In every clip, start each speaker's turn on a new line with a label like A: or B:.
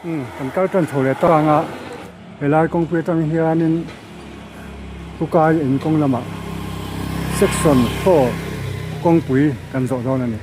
A: Umm kan kal tan chho leh tawk ang a helai kawngpui atang hianin Pukai in kawng lamah section 4 kawngpui kan zawh dawn a ni.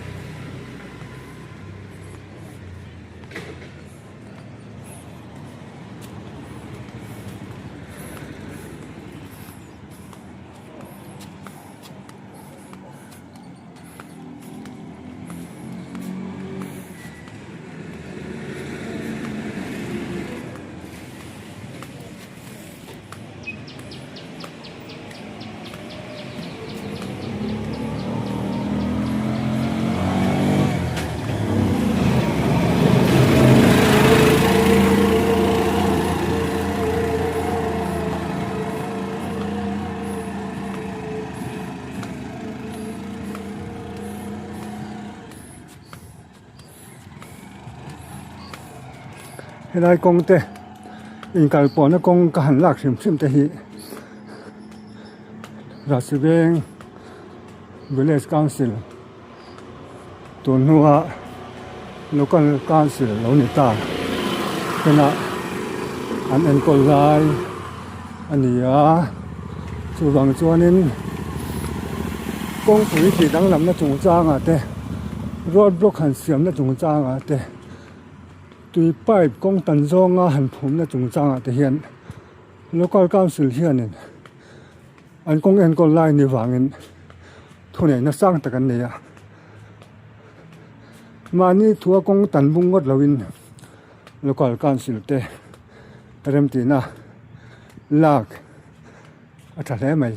A: Helai kawng te inkal pawhna kawng ka han lak hrim hrim te hi Rahsiveng Village Council tun hnua Local Council lo ni ta tena an enkawl lai a ni a chuvang chuanin kawngpui tih danglamna chungchangah te road block han siamna chungchangah te tui pipe kawng tan zawnga han phumna chungchangah te hian Local Council hianin an kawng enkawl lai ni vangin thuneihna sang tak an nei a mahni thua kawng tan bung ngawt loin local council te remtihna lak a tha hle mai.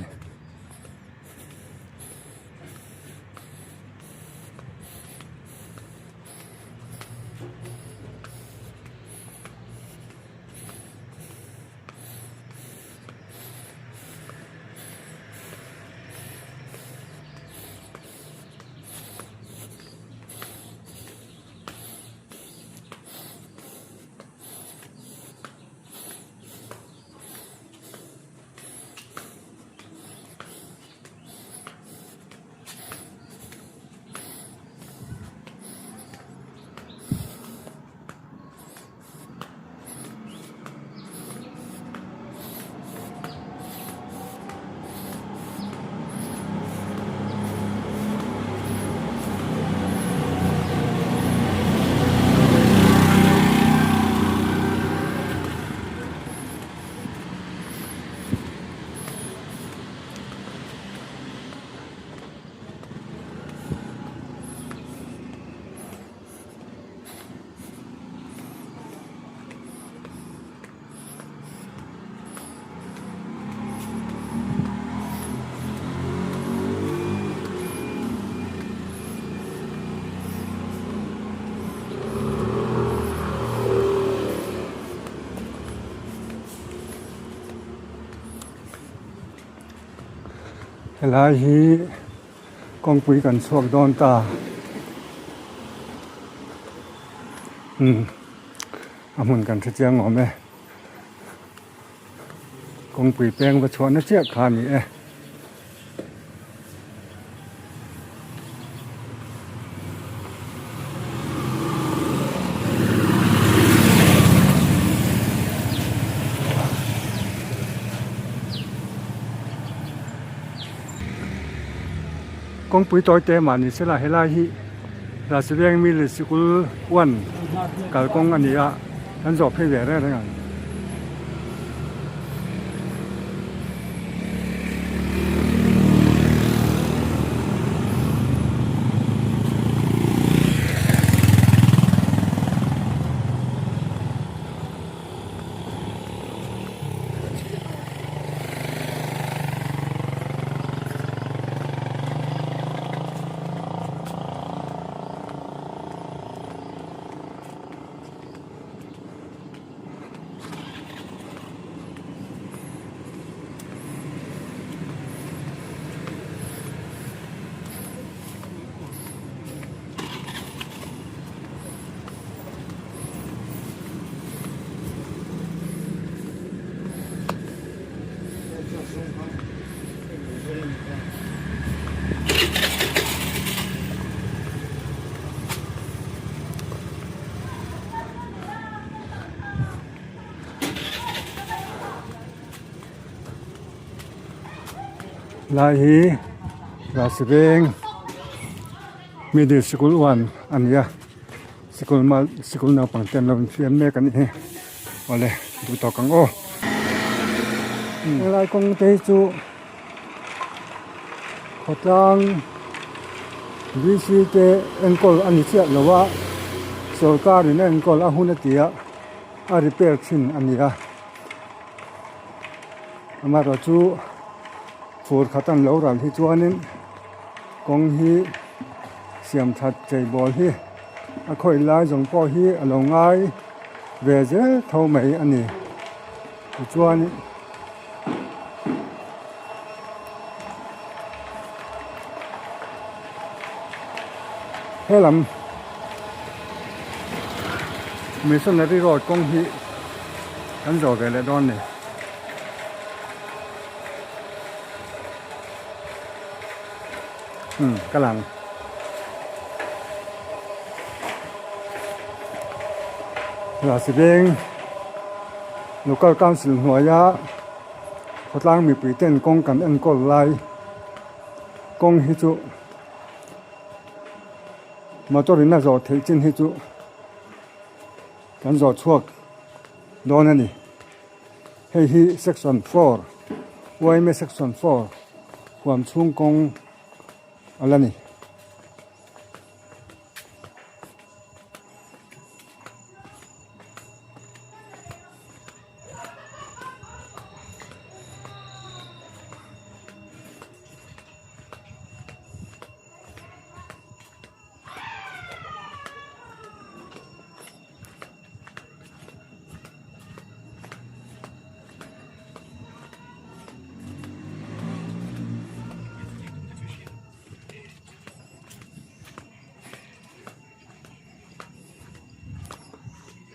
A: Helai hi kawngpui kan chhuak dawn ta. Umm a hmun kan hre chiang awm e kawngpui peng va chhuahna chiah kha a ni e. Kawngpui tawi te mah ni sela helai hi Rajveng Middle Sikul 1 kalkawng a ni a kan zawh phei ve reng reng ang. Lai hi Rasi veng middle sikul one a ni a sikul mal sikul naupang te an lo infiam mek a nih hi awle duh tawk ang aw. Helai kawng te hi chu khawtlang VC te enkawl a ni chiah lo a sawrkar in a enkawl a hun a ti a a repair thin a ni a. Amaherawh chu fur khat an lo ral hi chuanin kawng hi siam that chei bawl hi a khawih lai zawng pawh hi a lo ngai ve zel tho mai a ni tichuan helam missionary road kawng hi kan zawh ve leh dawn a ni. Umm ka lang. Rasi veng local council hnuaia khawtlang mipui ten kawng kan enkawl lai kawng hi chu motor in a zawh theih chin hi chu kan zawh chhuak dawn a ni. Hei hi section 4 yma section 4 huam chhung kawng a la ni.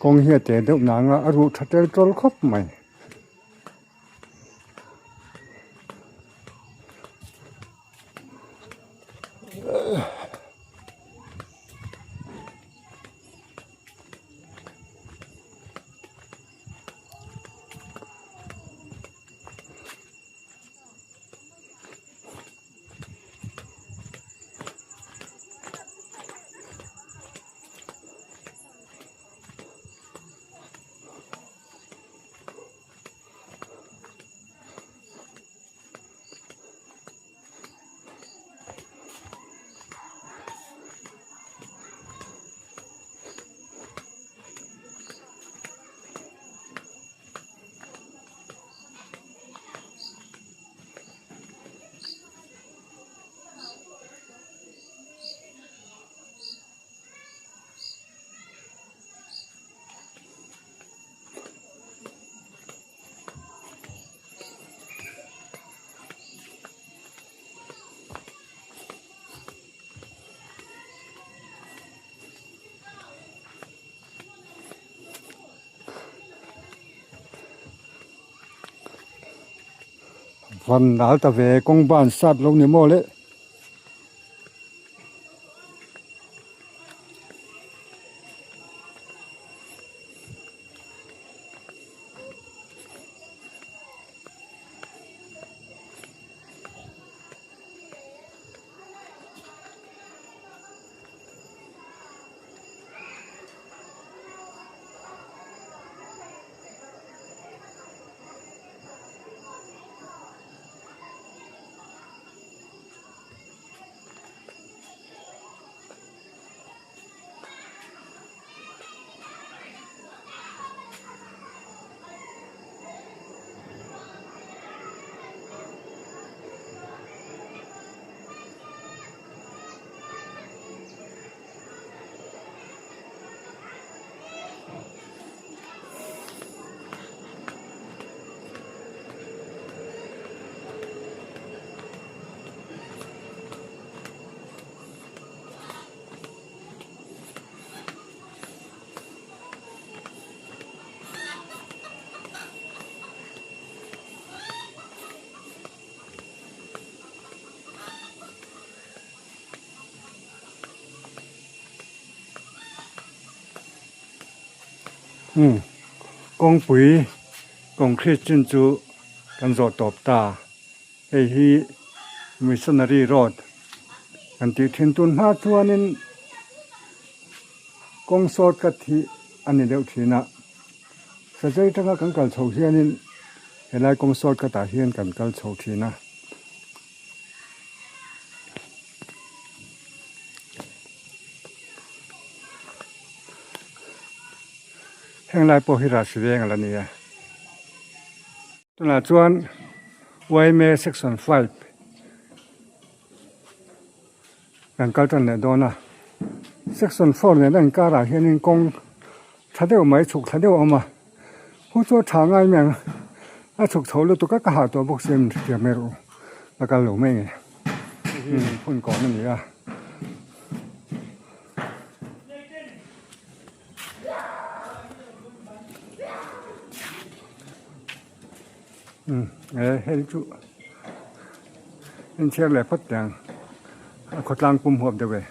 A: Kawng hi a te deuh nang a a ruh tha tel tawl khawp mai. Van dal ta ve kawng ban sat lo ni maw le. Umm kawngpui concrete chin chu kan zawh tawp ta hei hi. Missionary Road kan tih thin tun hma chuanin kawng shortcut hi a ni deuh thin a, Sazei atanga kan kal chho hianin helai kawng shortcut ah hian kan kal chho thin a. Heng lai pawh hi Rasi veng a la ni a. Tunah chuan yma section 5 kan kal tan leh dawn a. Section 4 nena inkarah hianin kawng tha deuh mai chhuk thla deuh a awm a. Hu chu a tha ngai mai ang a chhuk chho lutuk a ka hah tawh bawk sia min hrethiam mai rawh u ka kal lo mai nge. Hei hi lungphun kawn a ni a. Umm e hei chu inchhiar leh phawt teh ang a khawtlang pum huap deuh e.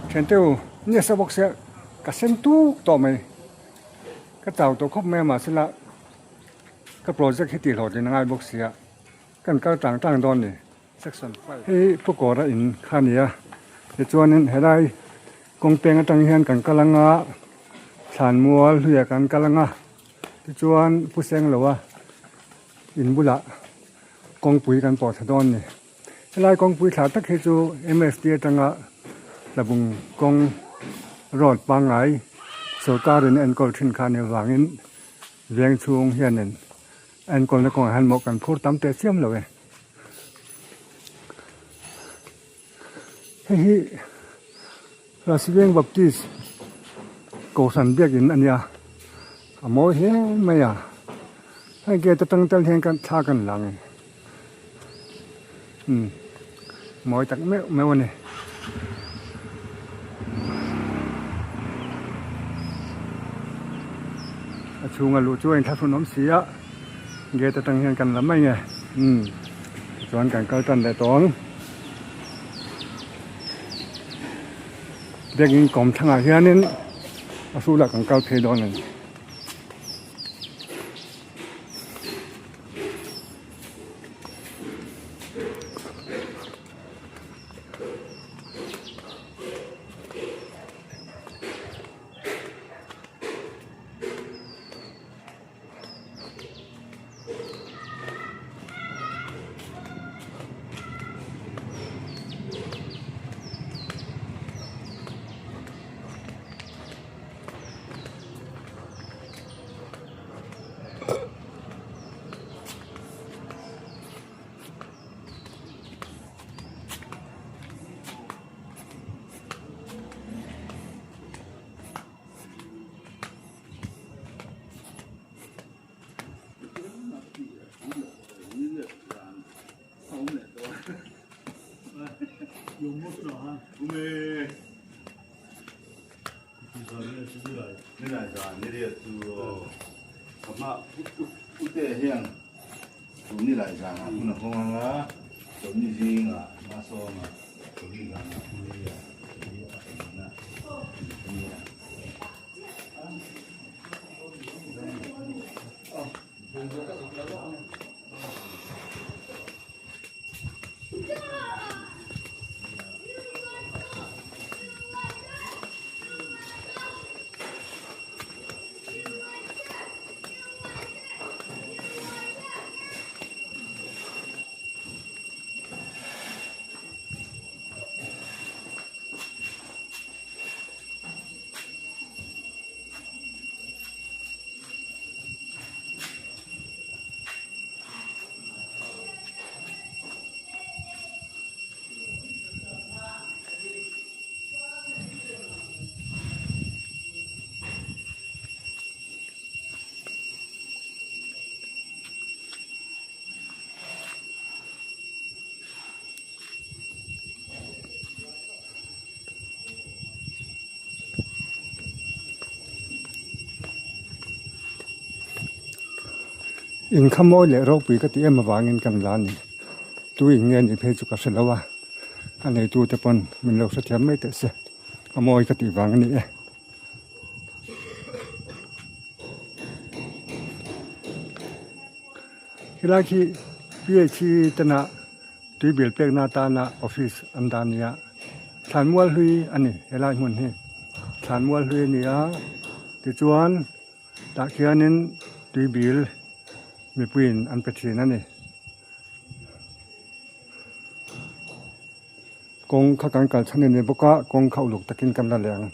A: Thiante u nasa bawk sia ka sen tuk tawh mai ka chau tawh khawp mai a mahsela ka project hi tih hlawhtlin a ngai bawk sia kan kal tang tang dawn a ni section 5 hei pu kawra in kha a ni a tichuanin helai kawng peng atang hian kan kal anga thlanmual hluiah kan kal anga tichuan pu seng lo a in bulah kawngpui kan pawh thla dawn a ni helai kawngpui thla tak hi chu M_S_T atanga tlabung kawng road pangngai sorkar in a enkawl thin kha a nih avangin veng chhung hianin a enkawlna kawngah hian mawh kan phur tam teh chiam lo e. Hei hi Rasiveng Baptist Kohhran biakin a nia a mawi hle mai a hei gate atang tel hian kan thla kan la ang umm mawi tak meuh meuh a ni. A chhunga luh chu a inthlahrun awm si a gate atang hian kan la mai nge umm tichuan kan kal tan leh tawh ang biakin kawm thlangah hianin a hrulah kan kal phei dawn a ni. Inkhamawi leh ropui ka tih em avangin kan la a ni. Tu in nge nih phei chu ka hre lo a. A neitute pawn min lo hrethiam mai teh se, a mawi ka tih vang a ni e. Helai khi PHE tena tui bil pekna atana office an dah a ni a, thlanmual hlui a ni helai hmun hi, thlanmual hlui a ni a tichuan tah khianin tui bil mipuiin an pe thin a ni. Kawng kha kan kal chhan a ni bawk a, kawng kha uluk takin kan la leh ang.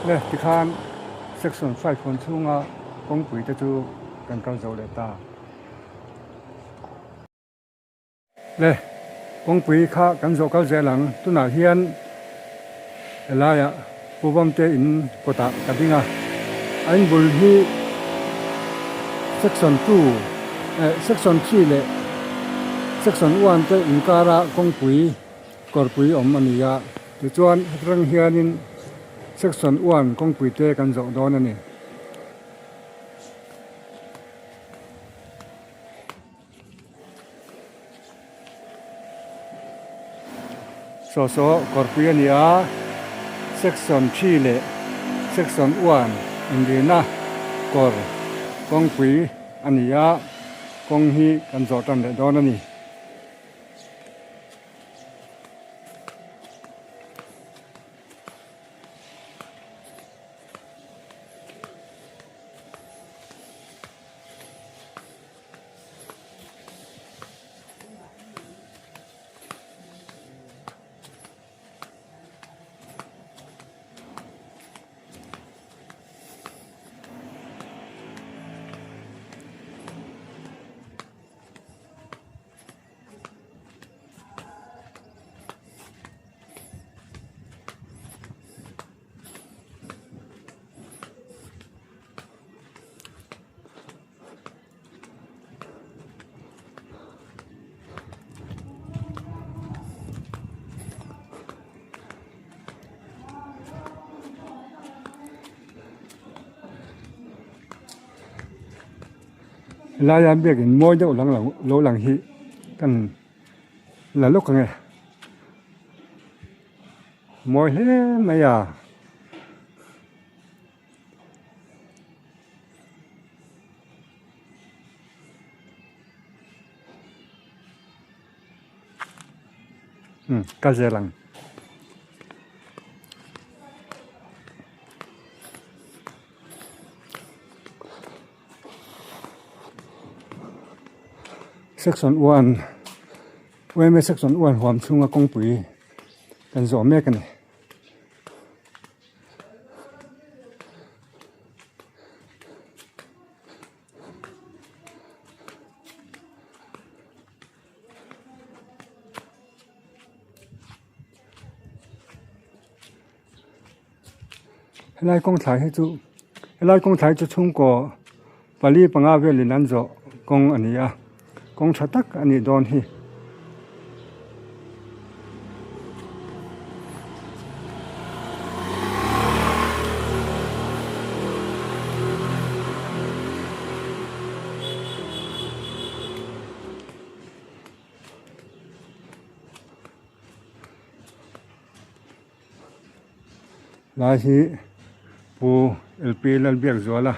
A: Le tikhan section 5 hawn chhunga kawngpui te chu kan kal zo leh ta. Le kawngpui kha kan zawh kal zel ang tunah hian helaiah Pu Vamte in kawtah ka ding a, a inbul hi section 2 eh section 3 leh section 1 te inkara kawngpui kawrpui awm a ni a, tichuan hetirang hianin section 1 kawngpui te kan zawh dawn a ni. Saw saw kawrpui a ni a, section 3 leh section 1 inrina kawr kawngpui a ni a, kawng hi kan zawh tan leh dawn a ni. Helai a biakin mawi deuh lang lo lo lang hi kan la lawk ang e mawi hle mai a. Umm kal zel ang. Section one yma section one huam chhunga kawngpui kan zawh mek a ni. Helai kawng thlai hi chu helai kawng thlai chu chhungkaw pali panga velin an zawh kawng a ni a kawng tha tak a nih dawn hi. Lai hi Pu LP Lalbiakzuala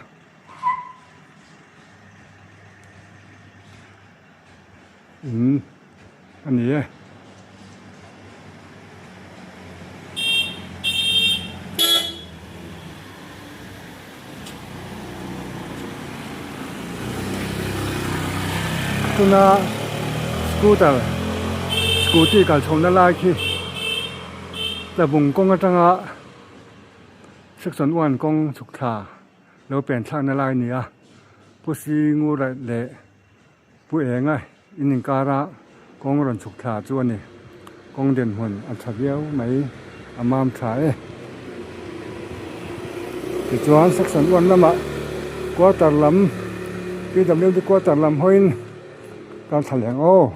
A: in a ni e. Tuna scooter scooty kal chhohna lai khi tlabung kawng atanga section one kawng chhuk thla lo pen thlakna lai a ni a Pu Singura leh Pu Enga in inkara kawng rawn chhuk thla chu a ni. Kawng dinhmun a tha viau mai a mam tha e. Tichuan section one lamah quarter lam PWD quarter lam hawiin kal thla leh ang aw.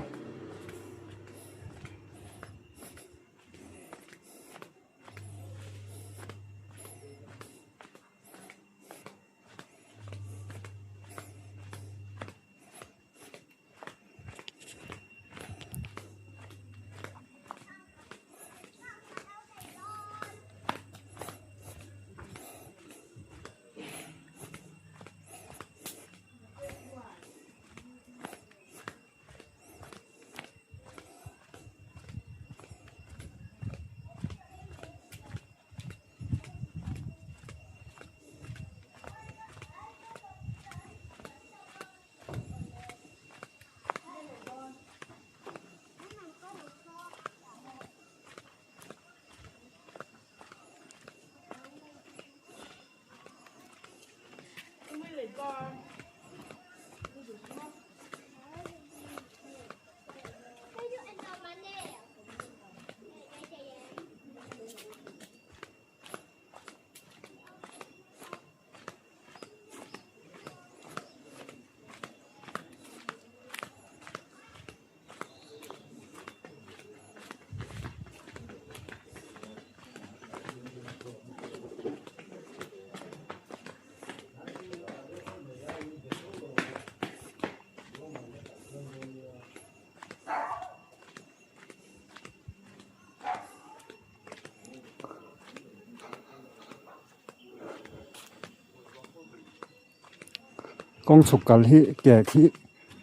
A: Kawng chhuk kal hi ke khi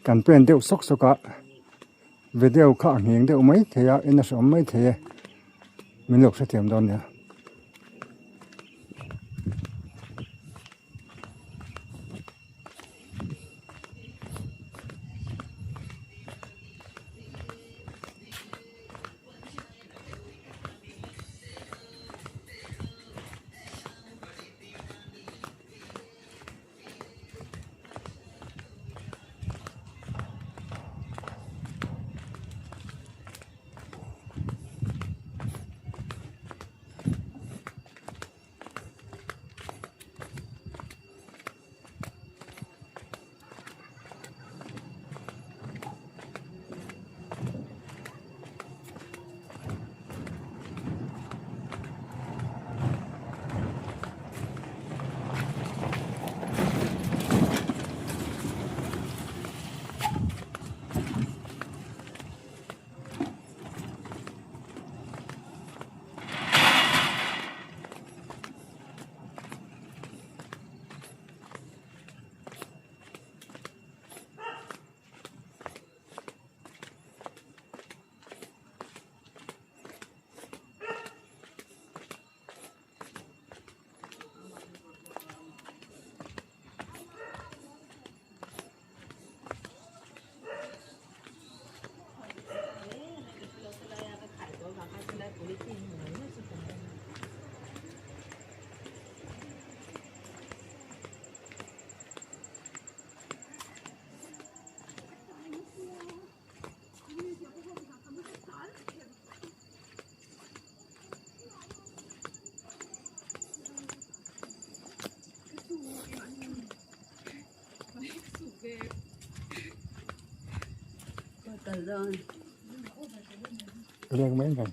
A: kan pen deuh sawk sawk a video kha a ngheng deuh mai thei a en a hreawm mai thei e min lo hrethiam dawn nia. Leng mai mai.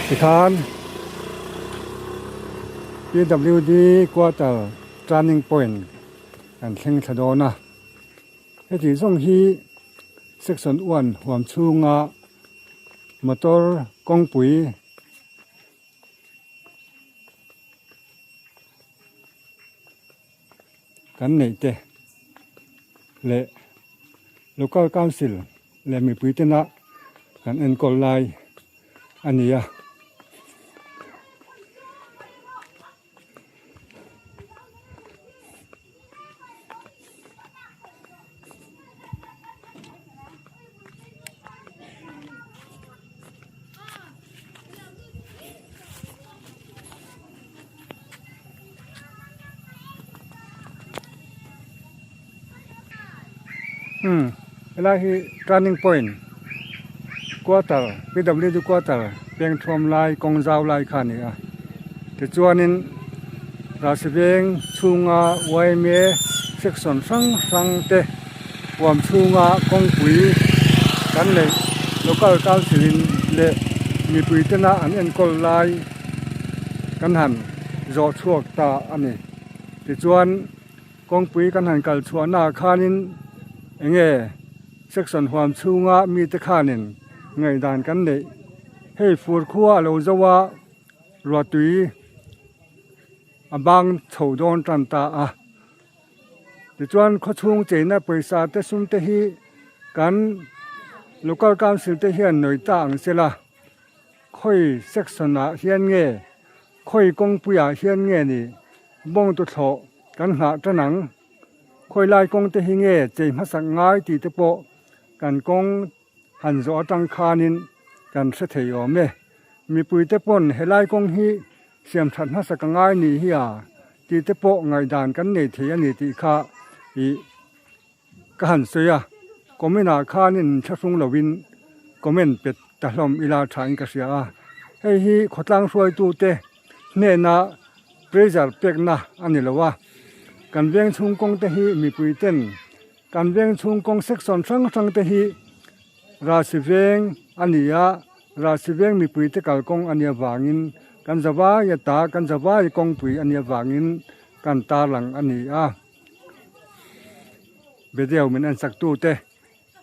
A: Tikhan PWD quarter turning point kan thleng thla dawn a heti zawng hi section one huam chhunga motor kawngpui kan neih te leh local council leh mipui tena kan enkawl lai a ni a. Umm helai hi turning point quarter P W D quarter peng thuam lai kawng zau lai kha a ni a tichuanin Rahsiveng chhunga yma section hrang hrang te huam chhunga kawngpui kan neih local council in leh mipui tena an enkawl lai kan han zawh chhuak ta a ni tichuan kawngpui kan han kal chhuah naah khanin eng nge section huam chhunga mite khanin ngaihdan kan neih hei fur khua a lo zo a ruahtui a bang chho dawn tan ta a. Tichuan khawchhung cheina pawisa te sum te hi kan local council te hian nawi ta ang se la, khawi section ah hian nge, khawi kawngpui ah hian nge ni bawng tuthlawh kan nghah tan ang, khawi lai kawng te hi nge chei hmasak ngai tih te pawh kan kawng Han zawh atang khanin kan hre thei awm e. Mipuite pawn helai kawng hi siam that hmasa ka ngai ni hi a tih te pawh ngaihdan kan nei thei a ni tih kha ih ka han sawi a. Comment ah khanin thlahrung lovin comment pet ta hlawm ila thain ka hria a. Hei hi khawtlang hruaitute hnena pressure pekna a ni lo a. Kan veng chhung kawng te hi mipuiten Kan veng chhung kawng section hrang hrang te hi Rasi veng a ni a, Rasi veng mipui te kalkawng a nih avangin kan zavai a ta, kan zavai kawngpui a nih avangin kan tarlang a ni a. Video min en sak tu te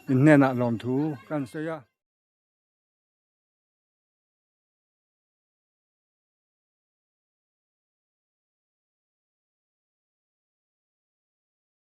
A: in hnenah lawmthu kan sawi a.